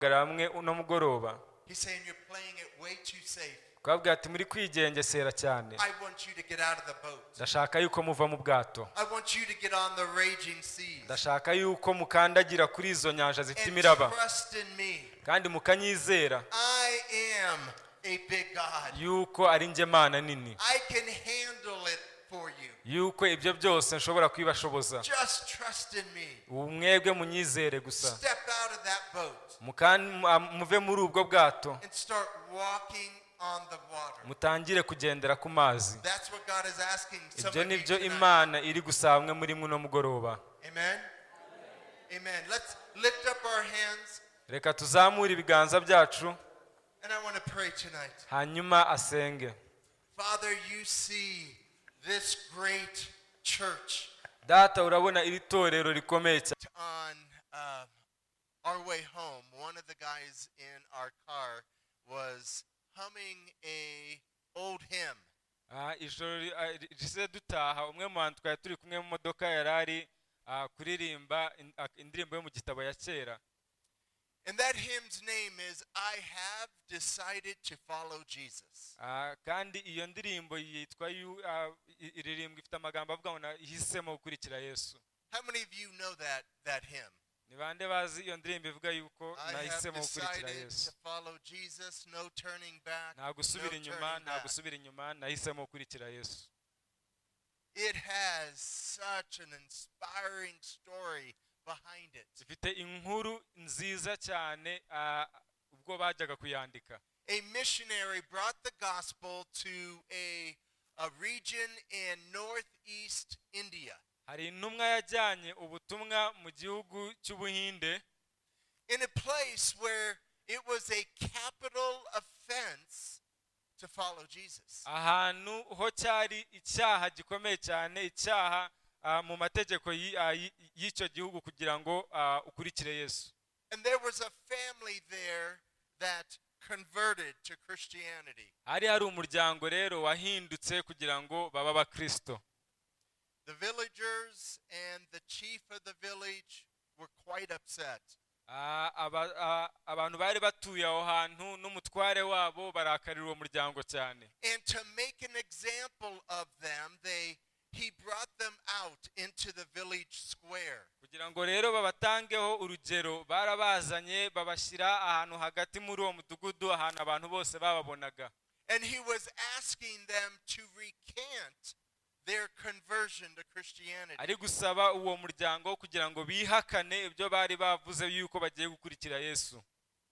Hamwe uno mugoroba. He's saying you're playing it way too safe. Twabwira ati muri kwigengesera cyane. I want you to get out of the boat. Ndashaka yuko muva mu bwato. I want you to get on the raging seas. Ndashaka yuko mukandagira kuri izo nyanja zifite And imiraba. Trust in me. Kandi mukanyizera. I am a big God. Yuko ari njye Mana nini. I can handle it for you. Yuko ibyo byose nshobora kwibashoboza. Just trust in me. Ubu mwebwe munyizere gusa. Step out of that boat Muve muri ubwo bwato. And start walking on the water. Mutangire kugendera ku mazi. That's what God is asking some Ibyo of you ni byo tonight. Imana iri gusaba mwe muri muno mugoroba. Amen. Amen. Let's lift up our hands Reka tuzamure ibiganza byacu. And I want to pray tonight. Hanyuma asenge. Father, you see this great church. Data, urabona iri torero rikomeye cyane. On our way home, one of the guys in our car was humming a old hymn. Ah, ijoro rishize dutaha, umwe mu bantu twari turi kumwe mu modoka yari ari kuririmba indirimbo yo mu gitabo ya kera. And that hymn's name is "I Have Decided to Follow Jesus." Kandi iyo ndirimbo yitwa iririmbwa ifite amagambo avuga ngo nahisemo gukurikira Yesu. How many of you know that hymn? Ni bande bazi iyo ndirimbo ivuga yuko I have nahisemo gukurikira decided Yesu? To follow Jesus, no turning back. Nta gusubira No inyuma, turning nta back. Gusubira inyuma, nahisemo gukurikira Yesu. It has such an inspiring story behind it. Ifite inkuru nziza cyane ubwo bajyaga kuyandika. A missionary brought the gospel to a region in northeast India. Hari intumwa yajyanye ubutumwa mu gihugu cy'Ubuhinde. In a place where it was a capital offense to follow Jesus. Ahantu ho cyari icyaha gikomeye cyane, icyaha mu mategeko y'icyo gihugu kugira ngo ukurikire Yesu. And there was a family there that converted to Christianity. Hari umuryango rero wahindutse kugira ngo babe abakristo. The villagers and the chief of the village were quite upset. Abantu bari batuye aho hantu n'umutware wabo barakarira uwo muryango cyane. And to make an example of them, they he brought them out into the village square. Kugira ngo rero babatangeho urugero, barabazanye babashyira ahantu hagati muri uwo mudugudu, ahantu abantu bose bababonaga. And he was asking them to recant their conversion to Christianity. Ari gusaba uwo muryango kugira ngo bihakane ibyo bari bavuze yuko bagiye gukurikira Yesu.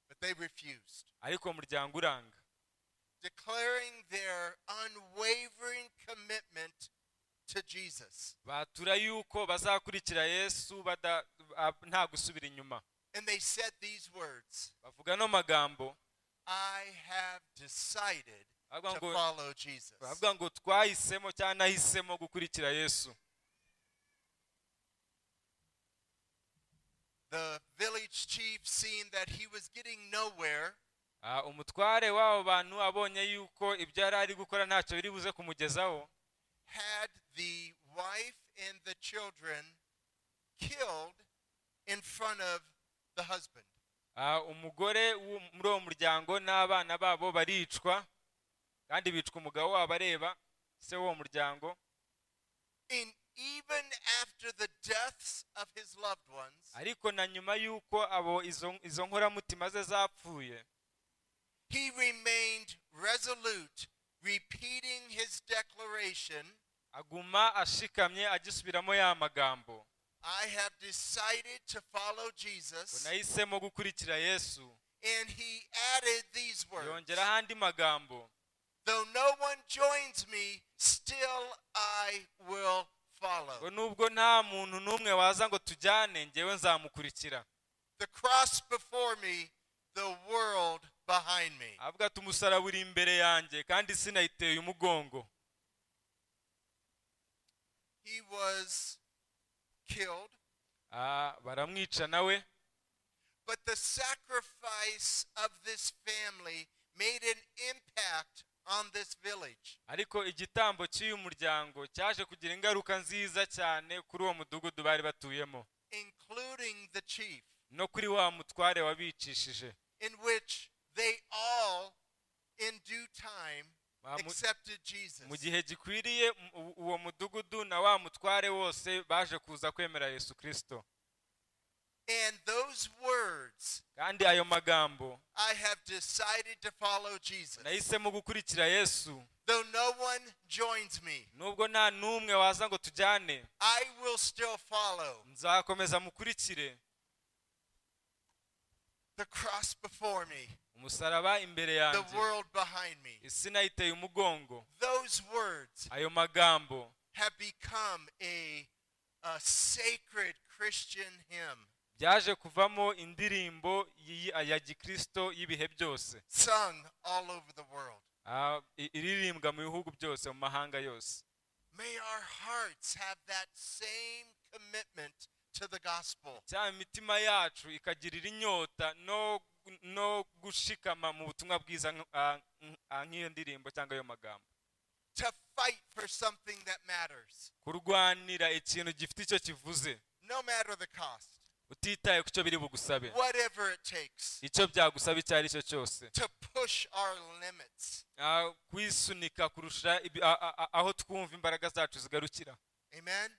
But they refused, Ariko uwo muryango uranga. Declaring their unwavering commitment to Jesus. Batura yuko bazakurikira Yesu nta gusubira inyuma. And they said these words: Bavuga no magambo. "I have decided Bavuga to ngo follow Jesus." bavuga ngo twahisemo cyangwa nahisemo gukurikira Yesu. The village chief, seeing that he was getting nowhere, Umutware w'abo bantu abonye yuko ibyo yari ari gukora ntacyo biri buze kumugezaho, had the wife and the children killed in front of the husband. Umugore muri uwo muryango n'abana babo baricwa, kandi bicwa umugabo wabo areba, se w'uwo muryango. And even after the deaths of his loved ones, Ariko na nyuma y'uko abo izo nkoramutima ze zapfuye, he remained resolute, repeating his declaration: aguma ashikamye agisubiramo ya magambo: "I have decided to follow Ngo Jesus." nahisemo gukurikira Yesu. And he added these words: Yongeraho andi magambo: "Though no one joins me, still I will follow." Ngo nubwo nta muntu n'umwe waza ngo tujyane, ngewe nzamukurikira. "The cross before me, the world behind me." Avuga ati umusaraba uri imbere yanjye kandi sinayiteye umugongo. He was killed, Baramwica nawe. But the sacrifice of this family made an impact on this village. Ariko igitambo cy'uyu muryango cyaje kugira ingaruka nziza cyane kuri uwo mudugudu bari batuyemo. Including the chief. No kuri wa mutware wabicishije. In which they all, in due time, accepted Jesus. Mu gihe gikwiriye uwo mudugudu na wa mutware wose baje kuza kwemera Yesu Kirisito. And those words, Kandi ayo magambo, "I have decided to follow Jesus." "Nahisemo gukurikira Yesu." Though no one joins me, "Nubwo nta n'umwe waza ngo tujyane, I will still follow. nzakomeza mukurikire." The cross before me, "Umusaraba imbere the yanjye, world behind me." isi nayiteye umugongo." Those words Ayo magambo have become a sacred Christian hymn byaje kuvamo indirimbo ya gikristo y'ibihe byose, sung all over the world. Iririmbwa mu bihugu byose, mu mahanga yose. May our hearts have that same commitment to the gospel. Cyangwa imitima yacu ikagirira inyota no gushikama mu butumwa bwiza nk'iyo ndirimbo cyangwa ayo magambo. To fight for something that matters, Kurwanira ikintu gifite icyo kivuze, no matter the cost, utitaye ku cyo biri bugusabe, whatever it takes, icyo byagusaba icyo ari cyo cyose, to push our limits. Kwisunika kurusha aho twumva imbaraga zacu zigarukira. Amen.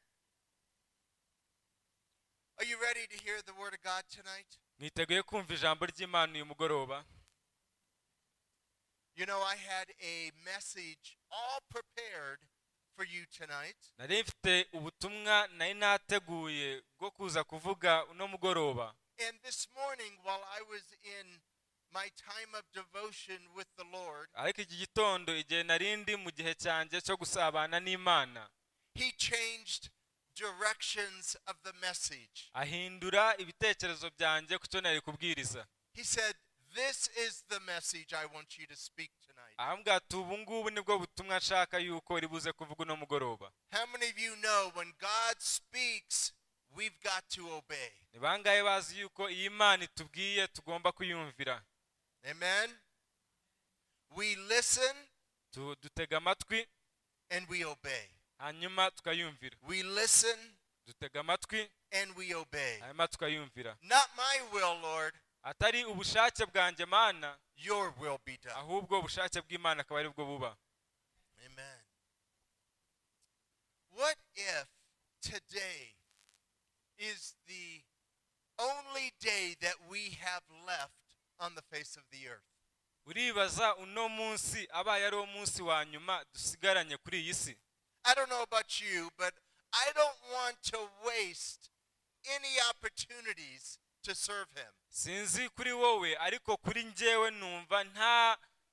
Are you ready to hear the word of God tonight? Mwiteguye kumva ijambo ry'Imana uyu mugoroba? I had a message all prepared for you tonight. Nari mfite ubutumwa nari nateguye bwo kuza kuvuga uno mugoroba. And this morning, while I was in my time of devotion with the Lord, Ariko iki gitondo igihe nari ndi mu gihe cyanjye cyo gusabana n'Imana, He changed directions of the message. ahindura ibitekerezo byanjye ku cyo nari kubwiriza. He said, "This is the message I want you to speak tonight." Arambwira ati ubu ngubu nibwo butumwa nshaka yuko uri buze kuvuga uno mugoroba. How many of you know when God speaks, we've got to obey? Ni bangahe bazi yuko iyo Imana itubwiye tugomba kuyumvira? Amen? We listen Dutega amatwi and we obey. hanyuma tukayumvira. We listen Dutega amatwi and we obey. hanyuma tukayumvira. Not my will, Lord, Atari ubushake bwanjye Mana, your will be done. ahubwo ubushake bw'Imana akaba ari bwo buba. Amen. What if today is the only day that we have left on the face of the earth? Uribaza uno munsi abaye ari wo munsi wa nyuma dusigaranye kuri iyi si? I don't know about you, but I don't want to waste any opportunities to serve Him. Sinzi kuri wowe, ariko kuri njyewe numva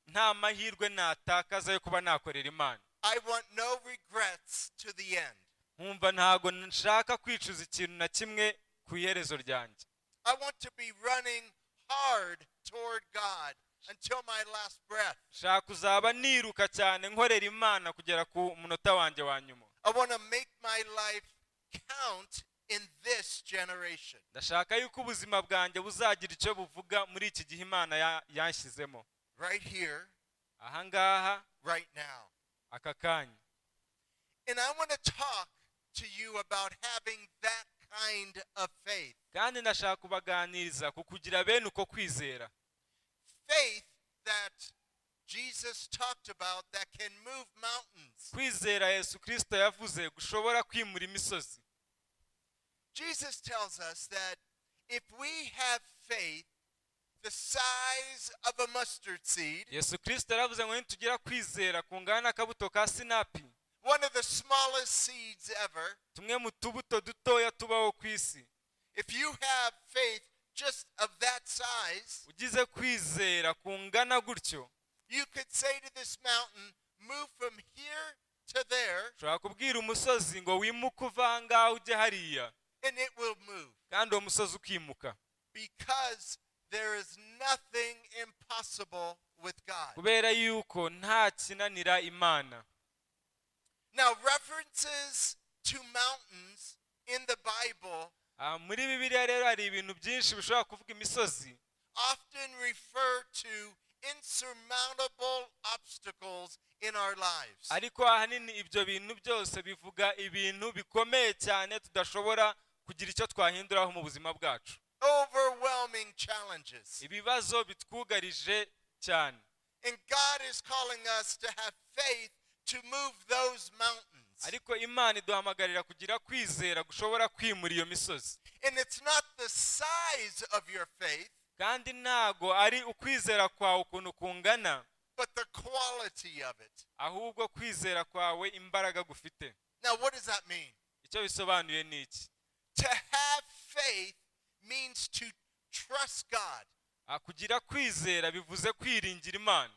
nta mahirwe natakaza yo kuba nakorera Imana. I want no regrets to the end. Nkumva ntago nshaka kwicuza ikintu na kimwe ku iherezo ryanjye. I want to be running hard toward God until my last breath. Nshaka kuzaba niruka cyane nkorera Imana kugera ku munota wanjye wa nyuma. I want to make my life count in this generation. Ndashaka yuko ubuzima bwanjye buzagira icyo buvuga muri iki gihe Imana yanshyizemo. Right here, Ahangaha, right now. aka kanya. And I want to talk to you about having that kind of faith. Kandi ndashaka kubaganiriza ku kugira bene uko kwizera. Faith that Jesus talked about that can move mountains. Kwizera Yesu Kirisito yavuze gushobora kwimura imisozi. Jesus tells us that if we have faith the size of a mustard seed, Yesu Kirisito yaravuze ngo nitugira kwizera kungana n'akabuto ka sinapi, one of the smallest seeds ever, tumwe mu tubuto dutoya tubaho ku isi, if you have faith just of that size, ugize kwizera kungana gutyo, you could say to this mountain, "Move from here to there," ushobora kubwira umusozi ngo wimuke uva aha ngaha ujye hariya, and it will move. kandi uwo musozi ukimuka. Because there is nothing impossible with God. Kubera yuko nta kinanira Imana. Now, references to mountains in the Bible Muri Bibiliya rero hari ibintu byinshi bishobora kuvuga imisozi, often refer to insurmountable obstacles in our lives. ariko ahanini ibyo bintu byose bivuga ibintu bikomeye cyane tudashobora kugira icyo twahinduraho mu buzima bwacu. Overwhelming challenges. Ibibazo bitwugarije cyane. And God is calling us to have faith to move those mountains. Ariko Imana iduhamagarira kugira kwizera gushobora kwimura iyo misozi. And it's not the size of your faith, Kandi ntago ari ukwizera kwawe ukuntu kungana, but the quality of it. Ahubwo kwizera kwawe imbaraga gufite. Now, what does that mean? Icyo bisobanuye ni iki? To have faith means to trust God, Kugira kwizera bivuze kwiringira Imana,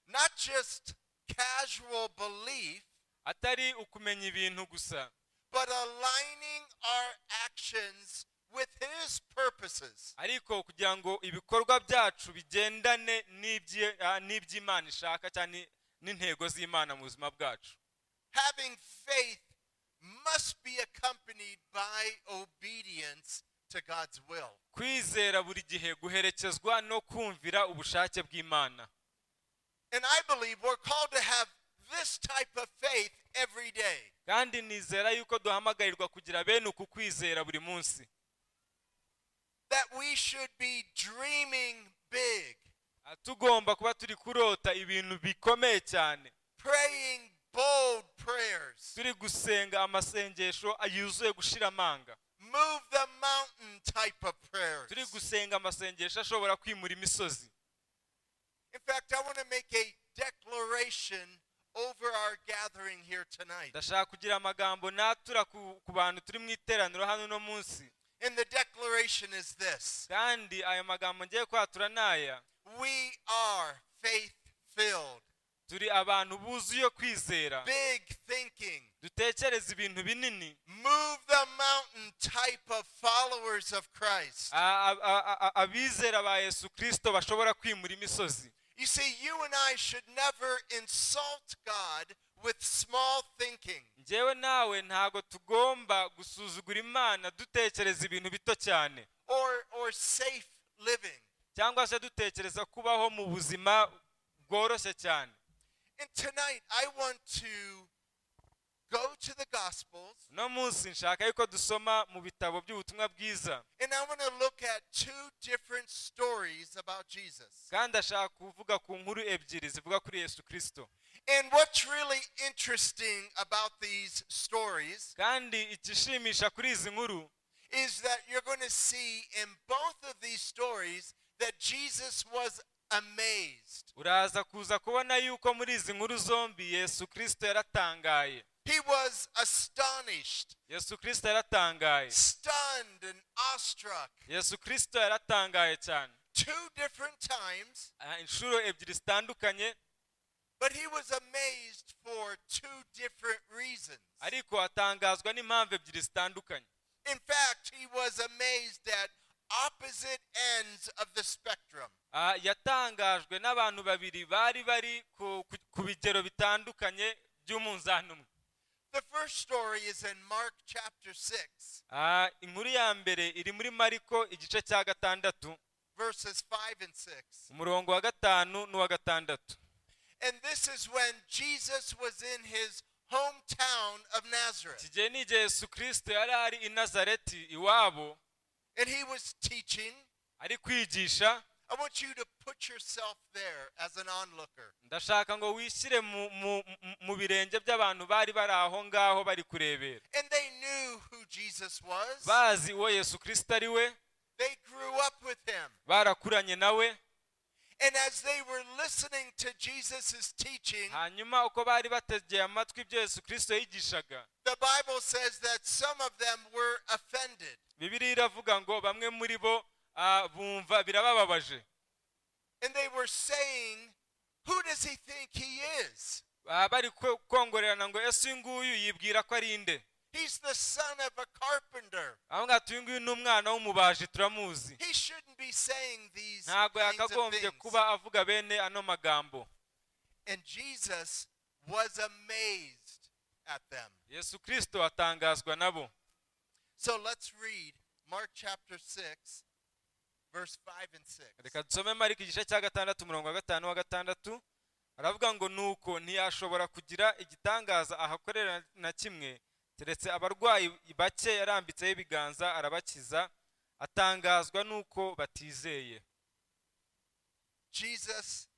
not just casual belief, atari ukumenya ibintu gusa, but aligning our actions with His purposes. Ariko kugira ngo ibikorwa byacu bigendane n'iby'Imana ishaka cyangwa n'intego z'Imana mu buzima bwacu. Having faith must be accompanied by obedience to God's will. Kwizera buri gihe guherekezwa no kumvira ubushake bw'Imana. And I believe we're called to have this type of faith every day. Kandi nizera yuko duhamagarirwa kugira bene uku kwizera buri munsi. That we should be dreaming big, Tugomba kuba turi kurota ibintu bikomeye cyane, praying bold prayers, turi gusenga amasengesho yuzuye gushira amanga, move the mountain type of prayers. Turi gusenga amasengesho ashobora kwimura imisozi. In fact, I want to make a declaration over our gathering here tonight. Ndashaka kugira amagambo natura ku bantu turi mu iteraniro hano uno munsi. And the declaration is this: Kandi ayo magambo ngiye kwatura ni aya: We are faith filled, Turi abantu buzuye kwizera, big thinking, dutekereza ibintu binini, move the mountain type of followers of Christ. Abizera ba Yesu Kirisito bashobora kwimura imisozi. You see, you and I should never insult God with small thinking. Njyewe nawe ntago tugomba gusuzugura Imana dutekereza ibintu bito cyane, or safe living. Cyangwa se dutekereza kubaho mu buzima bworoshye cyane. And tonight, I want to go to the Gospels Uno munsi nshaka yuko dusoma mu bitabo by'ubutumwa bwiza, and I want to look at two different stories about Jesus. Kandi ashaka kuvuga ku nkuru ebyiri zivuga kuri Yesu Kirisito. And what's really interesting about these stories Kandi igishimisha kuri izi nkuru is that you're going to see in both of these stories that Jesus was amazed. Uraza kuza kubona yuko muri izi nkuru zombi Yesu Kirisito yaratangaye. He was astonished, Yesu Kirisito yaratangaye, stunned, and awestruck. Yesu Kirisito yaratangaye cyane. Two different times, Inshuro ebyiri zitandukanye, but he was amazed for two different reasons. Ariko atangazwa n'impamvu ebyiri zitandukanye. In fact, he was amazed at opposite ends of the spectrum. Yatangajwe n'abantu babiri bari ku bigero bitandukanye by'umunzani umwe. The first story is in Mark chapter 6, Inkuru ya mbere iri muri Mariko igice cya 6, verses 5 and 6. umurongo wa 5 n'uwa 6. And this is when Jesus was in his hometown of Nazareth. Iki gihe ni igihe Yesu Kirisito yari ari i Nazareti iwabo, And he was teaching. Ari kwigisha. I want you to put yourself there as an onlooker. Ndashaka ngo wishyire mu birenge by'abantu bari bari aho ngaho bari kurebera. And they knew who Jesus was. Bazi uwo Yesu Kirisito ari we. They grew up with him. Barakuranye nawe. And as they were listening to Jesus' teaching, Hanyuma uko bari bategeye amatwi ibyo Yesu Kirisito yigishaga, the Bible says that some of them were offended. Bibiliya iravuga ngo bamwe muri bo bumva birabababaje. And they were saying, "Who does he think he is?" Bari kongorerana ngo ese uyu nguyu yibwira ko ari nde? He's the son of a carpenter. Aho ngaho uyu nguyu ni umwana w'umubaji turamuzi. He shouldn't be saying these Ntabwo kinds of yakagombye things. Kuba avuga bene ano magambo. And Jesus was amazed at them. Yesu Kirisito atangazwa nabo. So let's read Mark chapter 6, verse 5 and 6. Reka dusome Mariko igice cya 6 umurongo wa 5 wa 6. Aravuga ngo nuko ntiyashobora kugira igitangaza ahakorera na kimwe keretse abarwayi bake yarambitseho ibiganza arabakiza. Atangazwa n'uko batizeye. Jesus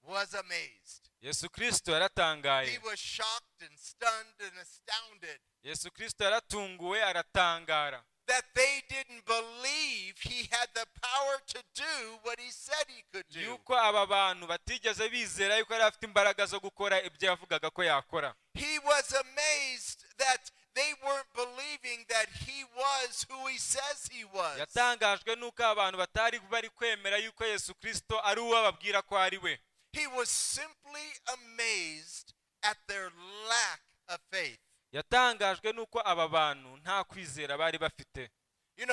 was amazed. Yesu Kirisito yaratangaye. He was shocked and stunned and astounded Yesu Kirisito yaratunguwe, aratangara that they didn't believe he had the power to do what he said he could do. yuko aba bantu batigeze bizera yuko yari afite imbaraga zo gukora ibyo yavugaga ko yakora. He was amazed that they weren't believing that he was who he says he was. Yatangajwe n'uko abantu batari bari kwemera yuko Yesu Kirisito ari uwo babwira ko ari we. He was simply amazed at their lack of faith. Yatangajwe n'uko aba bantu nta kwizera bari bafite.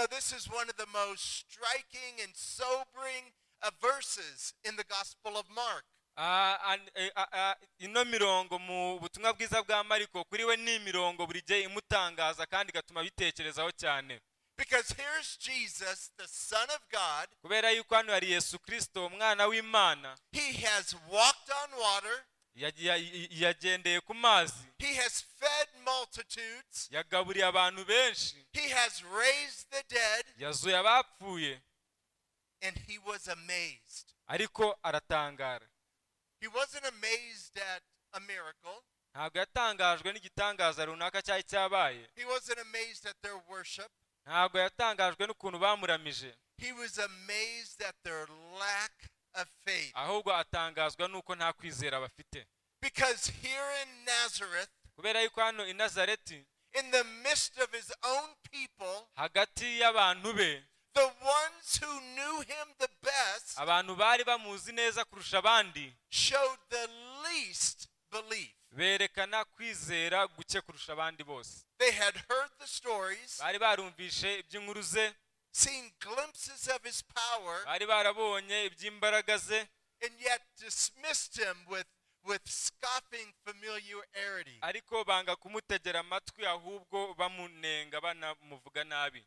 This is one of the most striking and sobering verses in the Gospel of Mark. Ah, ino mirongo mu butumwa bwiza bwa Mariko kuri we ni imirongo buri gihe imutangaza kandi igatuma abitekerezaho cyane. Because here's Jesus, the Son of God. Kubera yuko hano hari Yesu Kirisito, umwana w'Imana. He has walked on water. Yagendeye ku mazi. He has fed multitudes. Yagaburiye abantu benshi. He has raised the dead. Yazuye abapfuye. And he was amazed. Ariko aratangara. He wasn't amazed at a miracle. Ntabwo yatangajwe n'igitangaza runaka cyari cyabaye. He wasn't amazed at their worship. Ntabwo yatangajwe n'ukuntu bamuramije. He was amazed at their lack of faith. Ahubwo atangazwa n'uko nta kwizera bafite. Because here in Nazareth, Kubera yuko hano i Nazareti, in the midst of his own people, hagati y'abantu be, the ones who knew him the best abantu bari bamuzi neza kurusha abandi, showed the least belief. berekana kwizera guke kurusha abandi bose. They had heard the stories, Bari barumvishe iby'inkuru ze, seen glimpses of his power, bari barabonye iby'imbaraga ze, and yet dismissed him with scoffing familiarity. ariko banga kumutegera amatwi, ahubwo bamunenga, banamuvuga nabi.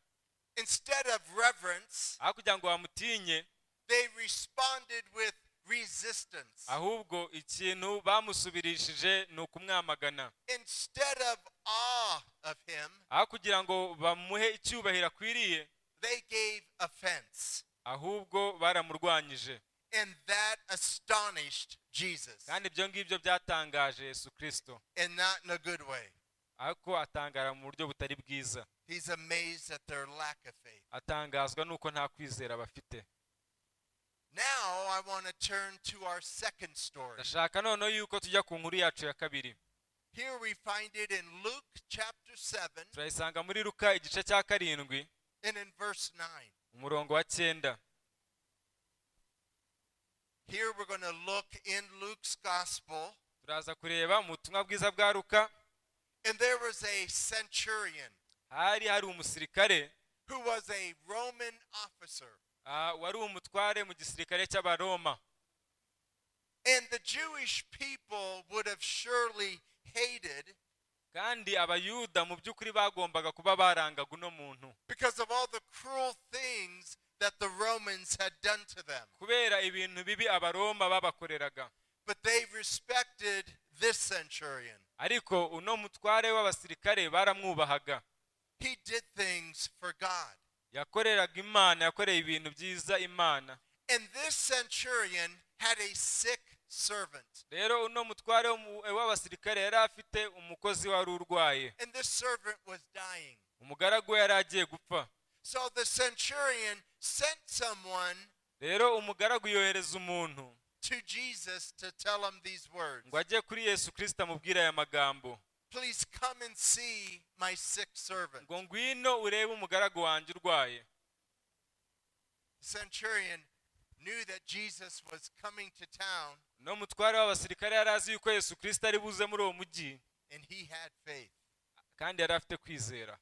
Instead of reverence, Aho kugira ngo bamutinye, they responded with resistance. ahubwo ikintu bamusubirishije ni ukumwamagana. Instead of awe of him, Aho kugira ngo bamuhe icyubahiro akwiriye, they gave offense. ahubwo baramurwanyije. And that astonished Jesus. Kandi ibyo ngibyo byatangaje Yesu Kirisito. And not in a good way. Ariko atangara mu buryo butari bwiza. He's amazed at their lack of faith. Atangazwa n'uko nta kwizera bafite. Now I want to turn to our second story. Ndashaka noneho yuko tujya ku nkuru yacu ya kabiri. Here we find it in Luke chapter 7 Turayisanga muri Luka igice cya 7, and in verse 9. umurongo wa 9. Here we're going to look in Luke's gospel. Turaza kureba mu butumwa bwiza bwa Luka. And there was a centurion Hari umusirikare who was a Roman officer. Wari umutware mu gisirikare cy'Abaroma. And the Jewish people would have surely hated Kandi Abayuda mu by'ukuri bagombaga kuba barangaga uno muntu because of all the cruel things that the Romans had done to them. kubera ibintu bibi Abaroma babakoreraga. But they respected this centurion. Ariko uno mutware w'abasirikare baramwubahaga. He did things for God. Yakoreraga Imana, yakoreye ibintu byiza Imana. And this centurion had a sick servant. Rero uno mutware w'abasirikare yari afite umukozi wari urwaye. And this servant was dying. Umugaragu we yari agiye gupfa. So the centurion sent someone Rero umugaragu yohereza umuntu to Jesus to tell him these words: ngo ajye kuri Yesu Kirisito amubwire aya magambo: "Please come and see my sick servant." ngo ngwino urebe umugaragu wanjye urwaye. The centurion knew that Jesus was coming to town, No mutware w'abasirikare yari azi yuko Yesu Kirisito ari buze muri uwo mujyi, and he had faith. kandi yari afite kwizera.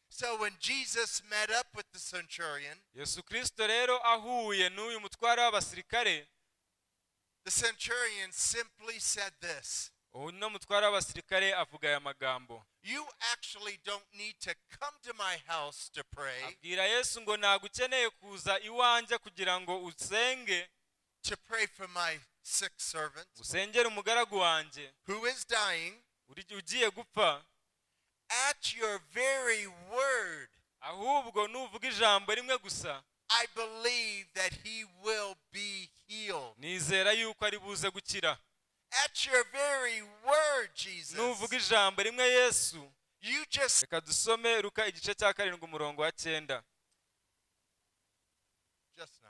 So when Jesus met up with the centurion, Yesu Kirisito rero ahuye n'uyu mutware w'abasirikare, the centurion simply said this: uno mutware w'abasirikare avuga aya magambo: "You actually don't need to come to my house to pray, Abwira Yesu ngo ntabwo ukeneye kuza iwanjye kugira ngo usenge, to pray for my sick servant usengere umugaragu wanjye who is dying. ugiye gupfa. At your very word, Ahubwo nuvuga ijambo rimwe gusa, I believe that he will be healed. Nizera yuko ari buze gukira. At your very word, Jesus. Nuvuga ijambo rimwe, Yesu. You just Reka dusome Luka igice cya 7, umurongo wa 9. Just 9.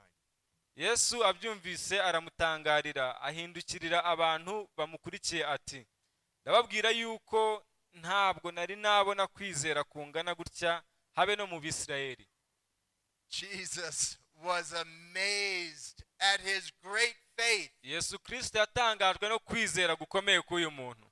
Yesu abyumvise aramutangarira, ahindukirira abantu bamukurikiye ati: "Ndababwira yuko ntabwo nari nabona kwizera kungana gutya habe no mu Bisirayeli." Jesus was amazed at his great faith Yesu Kirisito yatangajwe no kwizera gukomeye k'uyu muntu,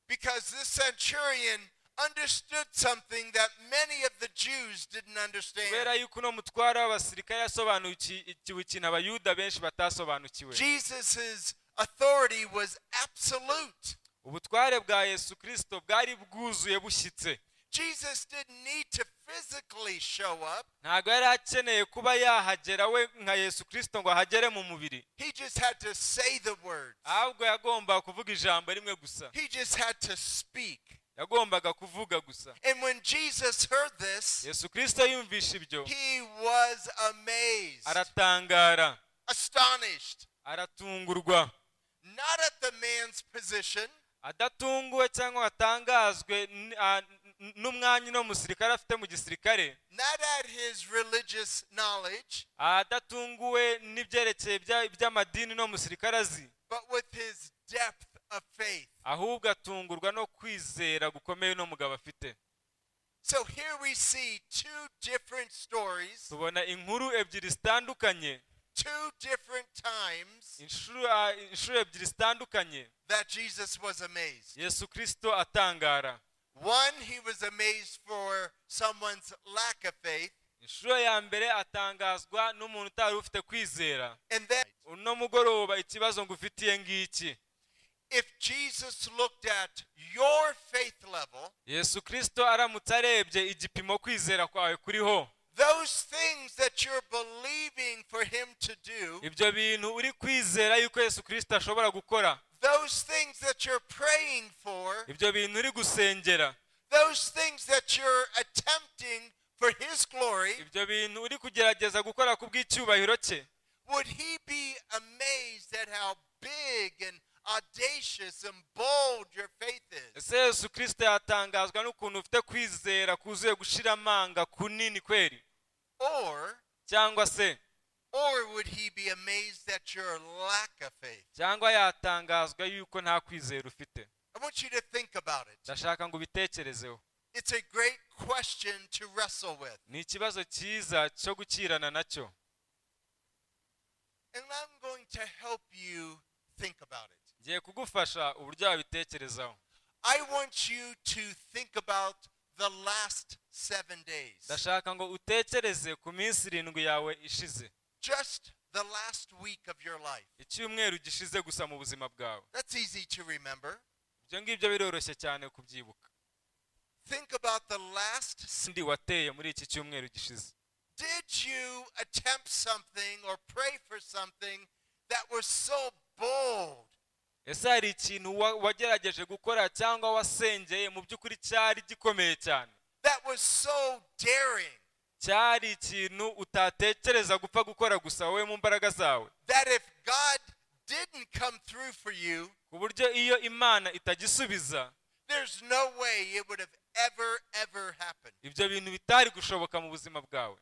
because this centurion understood something that many of the Jews didn't understand. Kubera yuko uno mutware w'abasirikare yasobanukiwe ikintu Abayuda benshi batasobanukiwe. Jesus' authority was absolute. Ubutware bwa Yesu Kirisito bwari bwuzuye, bushyitse. Jesus didn't need to physically show up. Ntabwo yari akeneye kuba yahagera we nka Yesu Kirisito ngo ahagere mu mubiri. He just had to say the words. Ahubwo yagombaga kuvuga ijambo rimwe gusa. He just had to speak. Yagombaga kuvuga gusa. And when Jesus heard this, Yesu Kirisito yumvishe ibyo, he was amazed, aratangara, astonished, aratungurwa, not at the man's position, adatunguwe cyangwa atangazwe n'umwanya uno musirikare afite mu gisirikare, not at his religious knowledge, adatunguwe n'ibyerekeye by'amadini uno musirikare azi, but with his depth of faith. Ahubwo atungurwa no kwizera gukomeye uno mugabo afite. So here we see two different stories, Tubona inkuru ebyiri zitandukanye, two different times inshuro ebyiri zitandukanye that Jesus was amazed. Yesu Kirisito atangara. One, he was amazed for someone's lack of faith. Inshuro ya mbere atangazwa n'umuntu utari ufite kwizera. And then, Uno mugoroba ikibazo ngufitiye ngiki: if Jesus looked at your faith level, Yesu Kirisito aramutse arebye igipimo kwizera kwawe kuriho, those things that you're believing for him to do, ibyo bintu uri kwizera yuko Yesu Kirisito ashobora gukora, those things that you're praying for, ibyo bintu uri gusengera, those things that you're attempting for his glory, ibyo bintu uri kugerageza gukora ku bw'icyubahiro cye, would he be amazed at how big and audacious and bold your faith is? Ese Yesu Kirisito yatangazwa n'ukuntu ufite kwizera kuzuye gushira amanga kunini kweri? Or Cyangwa se or would he be amazed at your lack of faith? Cyangwa yatangazwa yuko nta kwizera ufite? I want you to think about it. Ndashaka ngo ubitekerezeho. It's a great question to wrestle with. Ni ikibazo cyiza cyo gukirana nacyo. And I'm going to help you think about it. Ngiye kugufasha uburyo wabitekerezaho. I want you to think about the last 7 days. Ndashaka ngo utekereze ku minsi 7 yawe ishize. Just the last week of your life. Icyumweru gishize gusa mu buzima bwawe. That's easy to remember. Ibyo ngibyo biroroshye cyane kubyibuka. Think about the last. Ndi wateye muri iki cyumweru gishize. Did you attempt something or pray for something that was so bold, Ese hari ikintu wagerageje gukora cyangwa wasengeye mu by'ukuri cyari gikomeye cyane, that was so daring, cyari ikintu utatekereza gupfa gukora gusa wowe mu mbaraga zawe, that if God didn't come through for you, ku buryo iyo Imana itagisubiza, there's no way it would have ever, ever happened? Ibyo bintu bitari gushoboka mu buzima bwawe?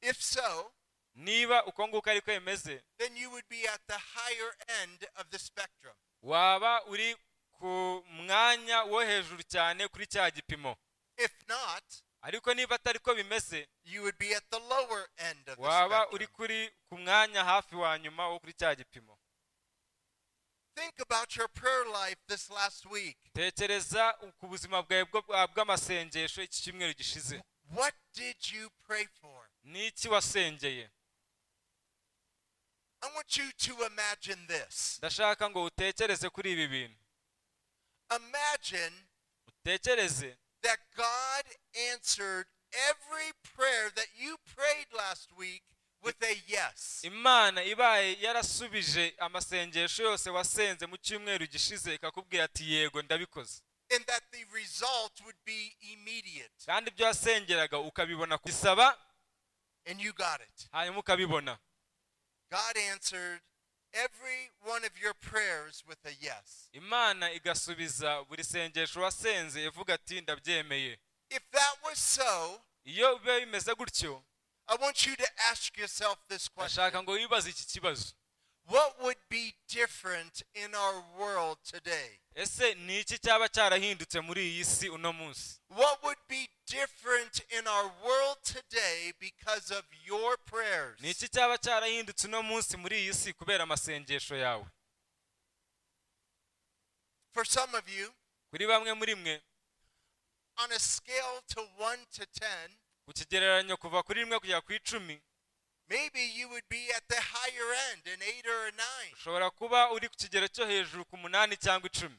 If so, Niba uko nguko ariko bimeze, then you would be at the higher end of the spectrum. Waba uri ku mwanya wo hejuru cyane kuri cya gipimo. If not, Ariko niba atari ko bimeze, you would be at the lower end of the waba uri spectrum. kuri ku mwanya hafi wa nyuma wo kuri cya gipimo. Think about your prayer life this last week. Tekereza ku buzima bwawe bw'amasengesho iki cyumweru gishize. What did you pray for? Ni iki wasengeye? I want you to imagine this. Ndashaka ngo utekereze kuri ibi bintu. Imagine Utekereze that God answered every prayer that you prayed last week with a yes. Imana ibaye yarasubije amasengesho yose wasenze mu cyumweru gishize ikakubwira ati: "Yego, ndabikoze." And that the result would be immediate. Kandi ibyo wasengeraga ukabibona bisaba And you got it. Hanyuma ukabibona. God answered every one of your prayers with a yes. Imana igasubiza buri sengesho wasenze ivuga ati ndabyemeye. If that was so, Iyo biba bimeze gutyo, I want you to ask yourself this question. ndashaka ngo wibaze iki kibazo. What would be different in our world today? Ese ni iki cyaba cyarahindutse muri iyi si uno munsi? What would be different in our world today because of your prayers? Ni iki cyaba cyarahindutse uno munsi muri iyi si kubera amasengesho yawe? For some of you, Kuri bamwe muri mwe, on a scale to 1 to 10, ku kigereranyo kuva kuri rimwe kugera ku icumi, maybe you would be at the higher end, an 8 or a 9, ushobora kuba uri ku kigero cyo hejuru ku munani cyangwa icumi,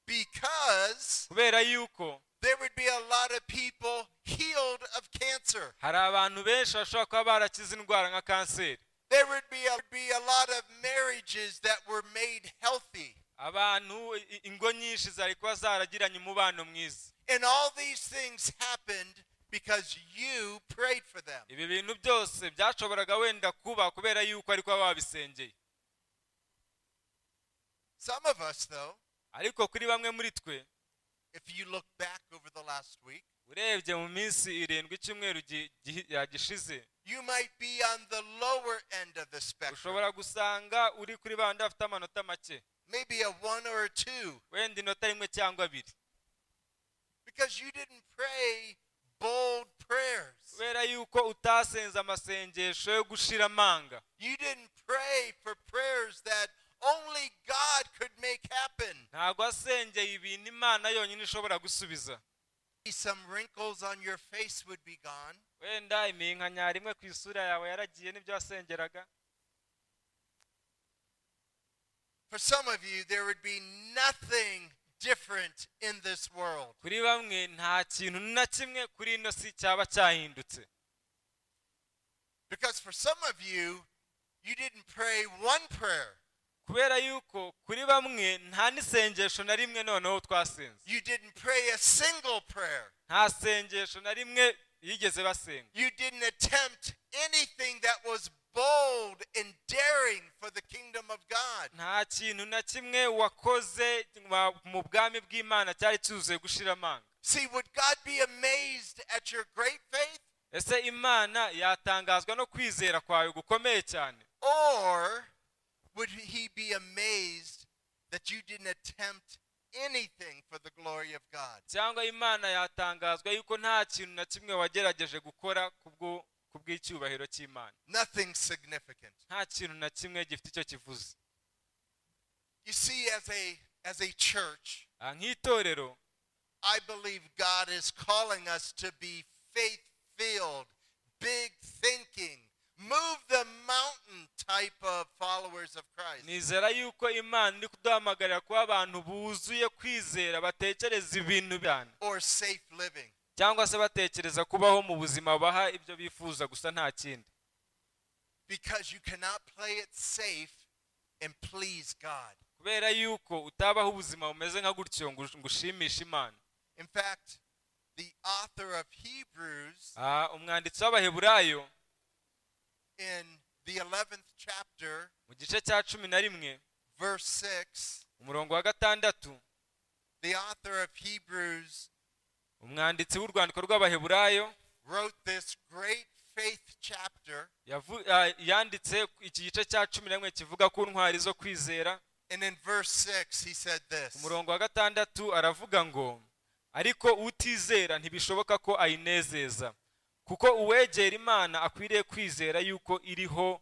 because kubera yuko there would be a lot of people healed of cancer. Hari abantu benshi bashobora kuba barakize indwara nka kanseri. There would be a lot of marriages that were made healthy. Abantu ingo nyinshi zari kuba zaragiranye umubano mwiza. And all these things happened because you prayed for them. Ibi bintu byose byashoboraga wenda kuba kubera yuko ariko baba babisengeye. Some of us, though, Ariko kuri bamwe muri twe, if you look back over the last week, urebye mu minsi irindwi icyumweru gishize, you might be on the lower end of the spectrum. Ushobora gusanga uri kuri bandi bafite amanota make. Maybe a 1 or a 2. Wenda inota rimwe cyangwa abiri. Because you didn't pray bold prayers. Kubera yuko utasenze amasengesho yo gushira amanga. You didn't pray for prayers that only God could make happen. Ntabwo wasengeye ibintu Imana yonyine ishobora gusubiza. Some wrinkles on your face would be gone. Wenda iminkanyari imwe ku isura yawe yaragiye n'ibyo wasengeraga. For some of you, there would be nothing different in this world. Kuri bamwe nta kintu na kimwe kuri ino si cyaba cyahindutse. Because for some of you, you didn't pray one prayer. Kubera yuko kuri bamwe nta n'isengesho na rimwe noneho twasenze. You didn't pray a single prayer. Nta sengesho na rimwe yigeze basenga. You didn't attempt anything that was bold and daring for the kingdom of God. Nta kintu na kimwe wakoze mu bwami bw'Imana cyari cyuzuye gushira amanga. See, would God be amazed at your great faith? Ese Imana yatangazwa no kwizera kwawe gukomeye cyane? Or would he be amazed that you didn't attempt anything for the glory of God? Cyangwa Imana yatangazwa yuko nta kintu na kimwe wagerageje gukora kubwo kubw'icyubahiro cy'Imana? Nothing significant. Nta kintu na kimwe gifite icyo kivuze. You see, as a church, Ah, nk'itorero, I believe God is calling us to be faith filled, big thinking, move the mountain type of followers of Christ. Nizera yuko Imana iri kuduhamagarira kuba abantu buzuye kwizera batekereza ibintu cyane, Or safe living. Cyangwa se batekereza kubaho mu buzima baha ibyo bifuza gusa nta kindi. Because you cannot play it safe and please God. Kubera yuko utabaho ubuzima bumeze nka gutyo ngo ngo ushimishe Imana. In fact, the author of Hebrews Ah, umwanditsi w'Abaheburayo, in the 11th chapter, mu gice cya cumi na rimwe, verse 6, umurongo wa gatandatu, the author of Hebrews umwanditsi w'urwandiko rw'Abaheburayo wrote this great faith chapter. Yanditse iki gice cya cumi na rimwe kivuga ku ntwari zo kwizera. And in verse 6, he said this. Umurongo wa gatandatu aravuga ngo ariko utizera ntibishoboka ko ayinezeza kuko uwegera Imana akwiriye kwizera yuko iriho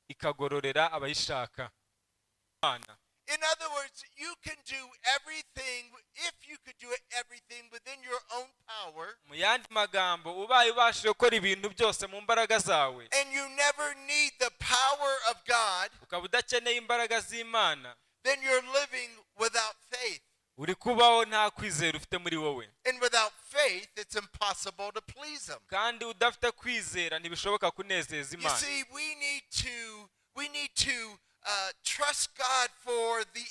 ikagororera abayishaka Imana. In other words, you can do everything, if you could do everything within your own power, Mu yandi magambo ubaye ubashije gukora ibintu byose mu mbaraga zawe, and you never need the power of God, ukaba udakeneye imbaraga z'Imana, then you're living without faith. Uri kubaho nta kwizera ufite muri wowe. And without faith, it's impossible to please Him. Kandi udafite kwizera ntibishoboka kunezeza You Imana. see, we need to trust God for the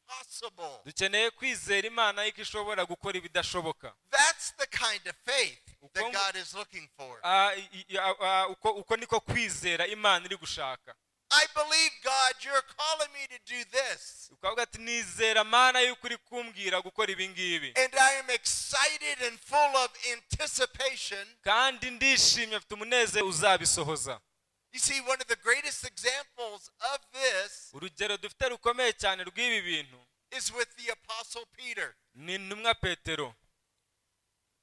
impossible. Dukeneye kwizera Imana yuko ishobora gukora ibidashoboka. That's the kind of faith that God is looking for. Ah, i- i- ah, ah, uko uko niko kwizera Imana iri gushaka. I believe, God, you're calling me to do this. Ukavuga ati nizera Mana yuko uri kumbwira gukora ibi ngibi. And I am excited and full of anticipation. Kandi ndishimye mfite umunezero uzabisohoza. You see, one of the greatest examples of this Urugero dufite rukomeye cyane rw'ibi bintu is with the Apostle Peter. Ni intumwa Petero.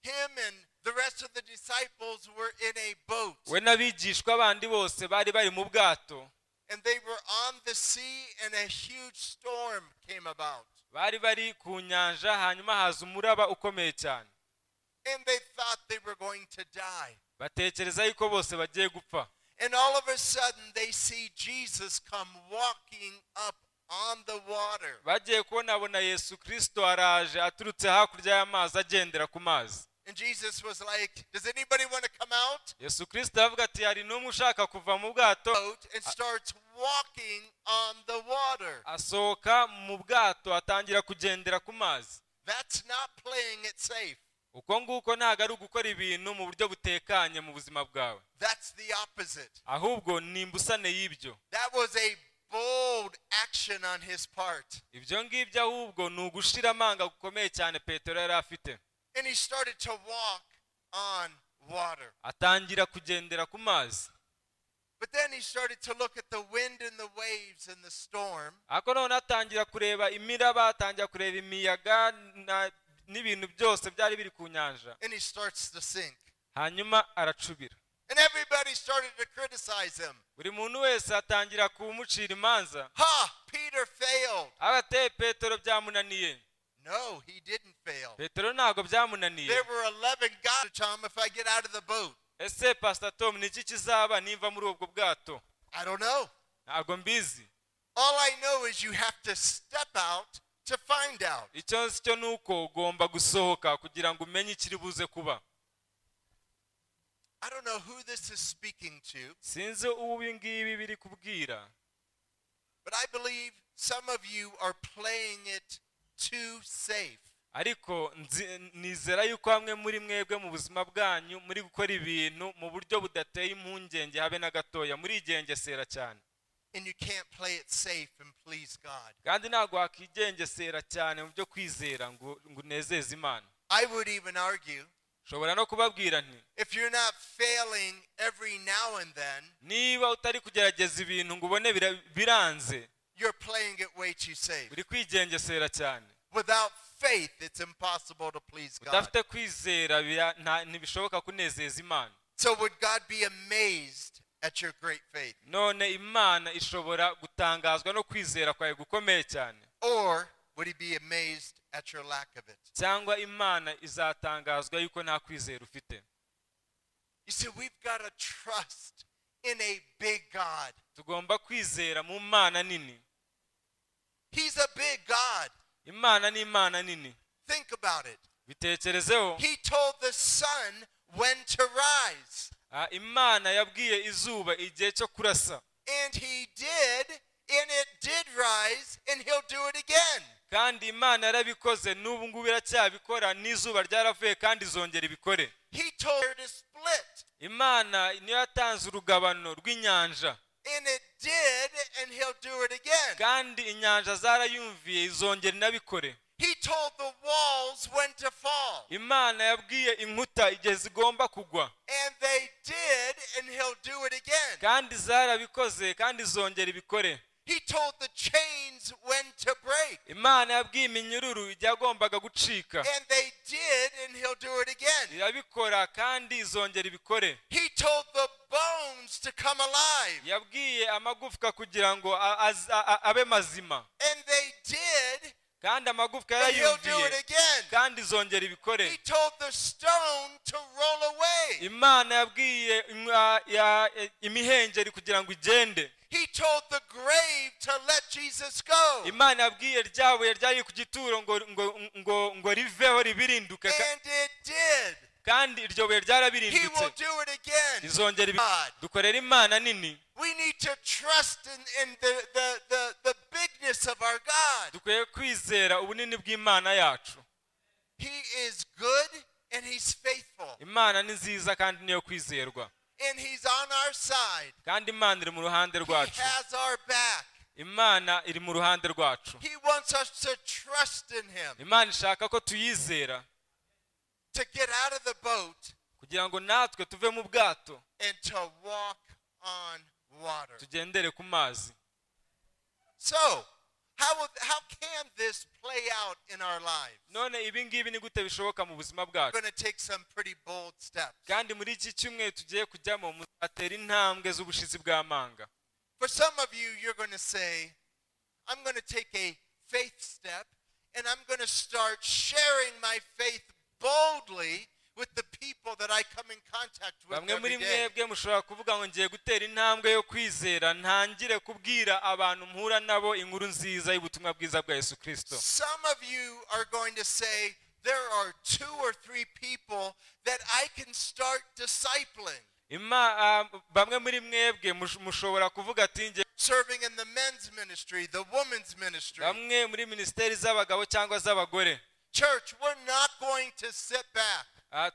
Him and the rest of the disciples were in a boat. We n'abigishwa bandi bose bari bari mu bwato. And they were on the sea, and a huge storm came about. Bari bari ku nyanja hanyuma haza umuraba ukomeye cyane. And they thought they were going to die. Batekereza yuko bose bagiye gupfa. And all of a sudden, they see Jesus come walking up on the water. Bagiye kubonabona Yesu Kirisito araje aturutse hakurya y'amazi agendera ku mazi. And Jesus was like, "Does anybody want to come out?" Yesu Kirisito aravuga ati hari n'umwe ushaka kuva mu bwato? Boat and starts walking on the water. Asohoka mu bwato atangira kugendera ku mazi. That's not playing it safe. Uko nguko ntabwo ari ugukora ibintu mu buryo butekanye mu buzima bwawe. That's the opposite. Ahubwo ni imbusane y'ibyo. That was a bold action on his part. Ibyo ngibyo ahubwo ni ugushira amanga gukomeye cyane Petero yari afite. And he started to walk on water. Atangira kugendera ku mazi. But then he started to look at the wind and the waves and the storm. Ariko noneho atangira kureba imiraba atangira kureba imiyaga na- n'ibintu byose byari biri ku nyanja. And he starts to sink. Hanyuma aracubira. And everybody started to criticize him. Buri muntu wese atangira kumucira imanza. Ha! Peter failed. Abateye Petero byamunaniye. No, he didn't fail. Petero ntabwo byamunaniye. There were 11 guys, Tom, if I get out of the boat. Ese Pastor Tom ni iki kizaba nimva muri ubwo bwato? I don't know. Ntabwo mbizi. All I know is you have to step out to find out. Icyo nzi cyo ni uko ugomba gusohoka kugira ngo umenye ikiri buze kuba. I don't know who this is speaking to, Sinzi uwo ibi ngibi biri kubwira, but I believe some of you are playing it too safe. Ariko nzi- nizera yuko bamwe muri mwebwe mu buzima bwanyu muri gukora ibintu mu buryo budateye impungenge habe na gatoya murigengesera cyane. And you can't play it safe and please God. Kandi ntabwo wakwigengesera cyane mu byo kwizera ngo ngo unezeze Imana. I would even argue, nshobora no kubabwira nti if you're not failing every now and then, niba utari kugerageza ibintu ngo ubone bira- biranze, you're playing it way too safe. Uri kwigengesera cyane. Without faith, it's impossible to please God. Udafite kwizera bira- nta- ntibishoboka kunezeza Imana. So, would God be amazed at your great faith? None Imana ishobora gutangazwa no kwizera kwawe gukomeye cyane? Or would he be amazed at your lack of it? Cyangwa Imana izatangazwa yuko nta kwizera ufite? You see, we've got to trust in a big God. Tugomba kwizera mu Mana nini. He's a big God. Imana ni Imana nini. Think about it. Bitekerezeho. He told the sun when to rise. Ah, Imana yabwiye izuba igihe cyo kurasa. And he did, and it did rise, and he'll do it again. Kandi Imana yarabikoze n'ubu ngubu iracyabikora n'izuba ryaravuye kandi izongera ibikore. He told her to split, Imana niyo yatanze urugabano rw'inyanja, and it did, and he'll do it again. kandi inyanja zarayumviye izongera inabikore. He told the walls when to fall, Imana yabwiye inkuta igihe zigomba kugwa, and they did, and he'll do it again. kandi zarabikoze kandi izongera ibikore. He told the chains when to break, Imana yabwiye iminyururu igihe yagombaga gucika, and they did, and he'll do it again. Irabikora kandi izongera ibikore. He told the bones to come alive, Yabwiye amagufwa kugira ngo a- az- a- a- abe mazima, and they did, kandi amagufwa and he'll do yarayumviye it again. kandi izongera ibikore. He told the stone to roll away. Imana yabwiye ya- imihengeri kugira ngo igende. He told the grave to let Jesus go. Imana yabwiye rya buye ryari ku gituro ngo ngo ngo ngo riveho ribirinduke Ka- And it did. kandi iryo buye He ryarabirindutse. will do it again. Rizongera ibi- God. Dukorera Imana nini. We need to trust in the bigness bigness of our God. Dukwiye kwizera ubunini bw'Imana yacu. He is good and he's faithful. Imana ni nziza kandi niyo kwizerwa. And he's on our side. Kandi Imana iri mu ruhande He rwacu. has our back. Imana iri mu ruhande rwacu. He wants us to trust in him, Imana ishaka ko tuyizera, to get out of the boat kugira ngo natwe tuve mu bwato and to walk on water. Tugendere ku mazi. So, how can this play out in our lives? None ibi ngibi ni gute bishoboka mu buzima We're bwacu? going to take some pretty bold steps. Kandi muri iki cyumweru tugiye kujyamo muzatera intambwe z'ubushizi bw'amanga. For some of you, you're going to say, "I'm going to take a faith step and I'm going to start sharing my faith boldly with the people that I come in contact with Bamwe muri every day." mwebwe mushobora kuvuga ngo ngiye gutera intambwe yo kwizera ntangire kubwira abantu mpura nabo inkuru nziza y'ubutumwa bwiza bwa Yesu Kirisito. Some of you are going to say, "There are two or three people that I can start discipling," Bamwe muri mwebwe mushobora kuvuga ati nge serving in the men's ministry, the women's ministry. Bamwe muri minisiteri z'abagabo cyangwa z'abagore. Church, we're not going to sit back.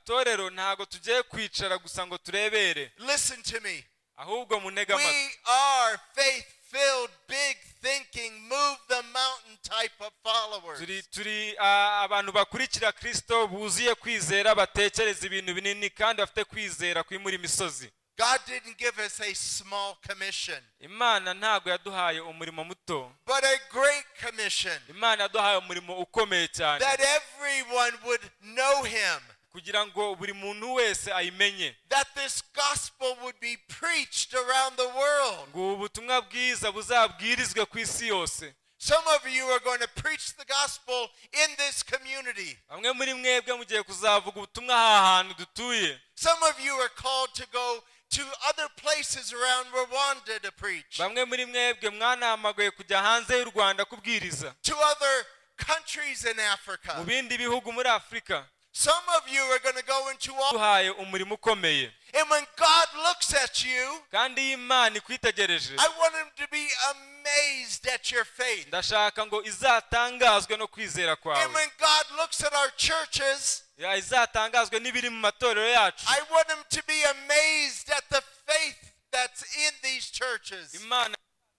Torero, ntabwo tugiye kwicara gusa ngo turebere. Listen to me. Ahubwo muntege amatwi. We are faith filled, big thinking, move the mountain type of followers. Turi abantu bakurikira Kristo buzuye kwizera batekereza ibintu binini kandi bafite kwizera kwimura imisozi. God didn't give us a small commission, Imana ntabwo yaduhaye umurimo muto, but a great commission Imana yaduhaye umurimo ukomeye cyane, that everyone would know him, kugira ngo buri muntu wese ayimenye, that this gospel would be preached around the world. Ngo ubu butumwa bwiza buzabwirizwe ku isi yose. Some of you are going to preach the gospel in this community. Bamwe muri mwebwe mugiye kuzavuga ubutumwa aha hantu dutuye. Some of you are called to go to other places around Rwanda to preach, Bamwe muri mwebwe mwanahamagaye kujya hanze y'u Rwanda kubwiriza, to other countries in mu Africa. Bindi bihugu muri Afurika. Some of you are going to go into all. Duhaye umurimo ukomeye. And when God looks at you, Kandi iyo Imana ikwitegereje, I want him to be amazed at your faith. Ndashaka ngo izatangazwe no kwizera kwawe. And when God looks at our churches, Ya, izatangazwe n'ibiri mu matorero yacu. I want him to be amazed at the faith that's in these churches. Imana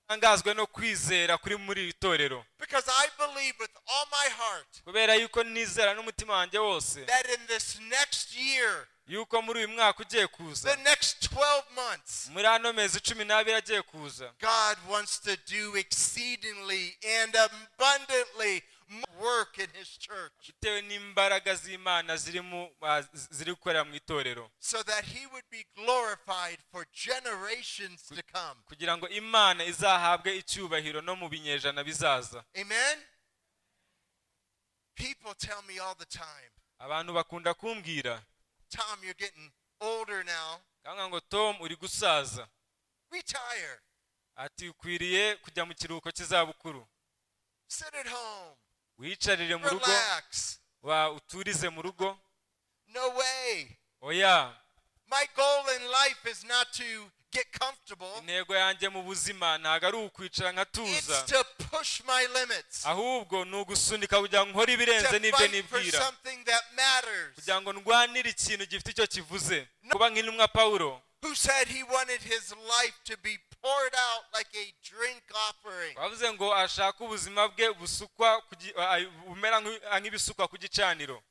itangazwe no kwizera kuri muri iri torero. Because I believe with all my heart Kubera yuko nizera n'umutima wanjye wose that in this next year, yuko muri uyu mwaka ugiye kuza, the next 12 months, muri ano mezi 12 agiye kuza, God wants to do exceedingly and abundantly work in his church bitewe n'imbaraga z'Imana ziri mu ziri gukorera mu itorero, so that he would be glorified for generations to come. Kugira ngo Imana izahabwe icyubahiro no mu binyejana bizaza. Amen? People tell me all the time, Abantu bakunda kumbwira, "Tom, you're getting older now. Kanga ngo Tom uri gusaza. Retire. Ati ukwiriye kujya mu kiruhuko cy'izabukuru. Sit at home. Wiyicarire mu rugo. Relax." Wa uturize mu rugo. No way. Oya. My goal in life is not to get comfortable. Intego yanjye mu buzima ntabwo ari ukwicara nkatuza. It's to push my limits. Ahubwo ni ugusunika kugira ngo nkore ibirenze To n'ibyo fight for nibwira, something that matters. Kugira ngo ndwanire ikintu gifite icyo kivuze kuba nk'intumwa Pawulo, Who said he wanted his life to be poured out like a drink offering. Bavuze ngo ashaka ubuzima bwe busukwa bumera nk'ibisukwa ku gicaniro.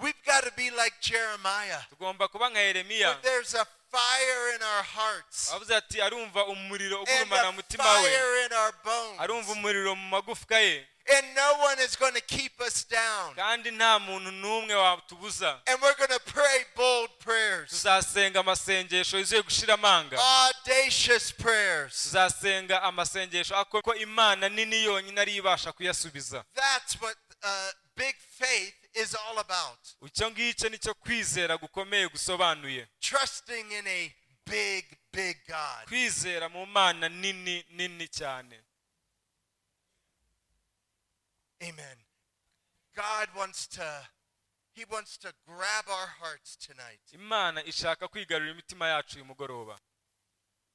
We've got to be like Jeremiah. Tugomba kuba nka Yeremiya. Where there's a fire in our hearts Bavuze ati arumva umuriro and ugurumana a mu mutima we, fire in our bones. Arumva umuriro mu magufwa ye, And no one is going to keep us down. Kandi nta muntu n'umwe watubuza. And we're going to pray bold prayers, Tuzasenga amasengesho yuzuye gushira amanga, audacious prayers. Tuzasenga amasengesho ako ko Imana nini yonyine ariyo ibasha kuyasubiza. That's what big faith is all about. Icyo ngicyo nicyo kwizera gukomeye gusobanuye. Trusting in a big, big God. Kwizera mu Mana nini nini cyane. Amen. God wants to, He wants to grab our hearts tonight Imana ishaka kwigarurira imitima yacu uyu mugoroba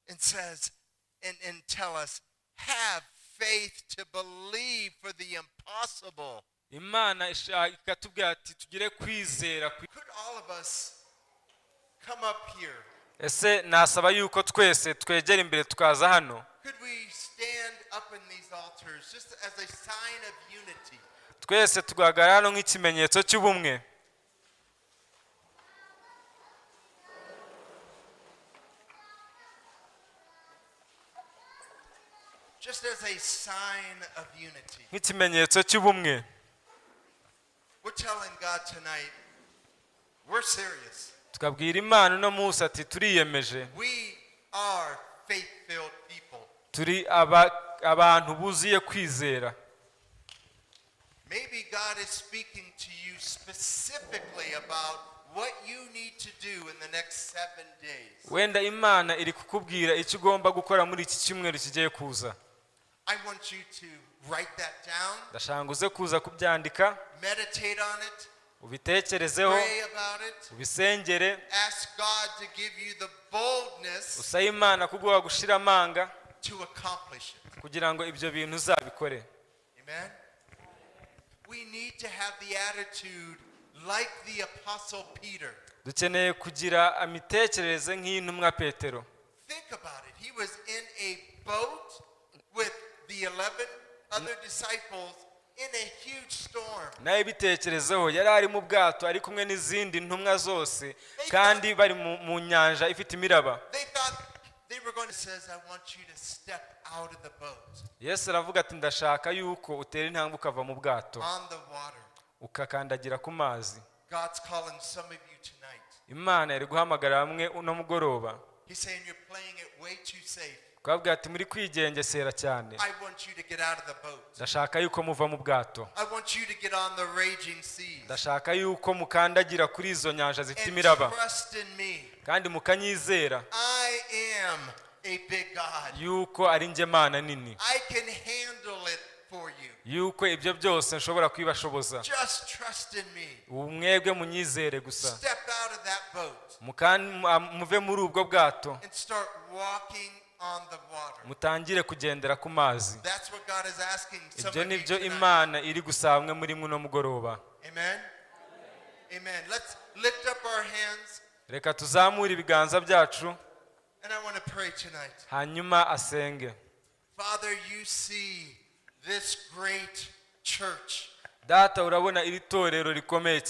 and says, and tell us, "Have faith to believe for the impossible. Imana ishaka ikatubwira ati tugire kwizera. Could all of us come up here? Ese nasaba yuko twese twegera imbere tukaza hano? Could we stand up in these altars just as a sign of unity? Twese tugahagarara hano nk'ikimenyetso cy'ubumwe. Just as a sign of unity. Nk'ikimenyetso cy'ubumwe. We're telling God tonight, we're serious. Tukabwira Imana uno munsi ati turiyemeje. We are faith filled people. Turi abantu buzuye kwizera. Maybe God is speaking to you specifically about what you need to do in the next 7 days. Wenda Imana iri kukubwira icyo ugomba gukora muri iki cyumweru kigiye kuza. I want you to write that down, Ndashaka ngo uze kuza kubyandika, meditate on it, ubitekerezeho, pray about it, ubisengere, ask God to give you the boldness usabe Imana kuguha gushira amanga to accomplish it. kugira ngo ibyo bintu uzabikore. Amen? We need to have the attitude like the Apostle Peter. Dukeneye kugira imitekerereze nk'iy'intumwa Petero. Think about it. He was in a boat with the 11 other disciples in a huge storm. Nawe bitekerezeho, yari ari mu bwato ari kumwe n'izindi ntumwa zose kandi bari mu nyanja ifite imiraba. They thought they were going to says, "I want you to step out of the boat Yesu aravuga ati ndashaka yuko utera intambwe ukava mu bwato on the water." ukakandagira ku mazi. God's calling some of you tonight. Imana iri guhamagara bamwe uno mugoroba. He's saying you're playing it way too safe. Twabwira ati muri kwigengesera cyane. I want you to get out of the boat. Ndashaka yuko muva mu bwato. I want you to get on the raging seas Ndashaka yuko mukandagira kuri izo nyanja zifite and imiraba trust in me. kandi mukanyizera I am a big God. yuko ari njye Mana nini, I can handle it for you. yuko ibyo byose nshobora kubibashoboza. Just trust in me. Ubu mwebwe munyizere gusa. Step out of that boat Muve muri ubwo bwato and start walking on the water. mutangire kugendera ku mazi. That's what God is asking some Ibyo of you ni byo tonight. Imana iri gusaba mwe muri mwe uno mugoroba. Amen. Amen. Let's lift up our hands Reka tuzamure ibiganza byacu and I want to pray tonight. hanyuma asenge. Father, you see this great church. Data, urabona iri torero rikomeye.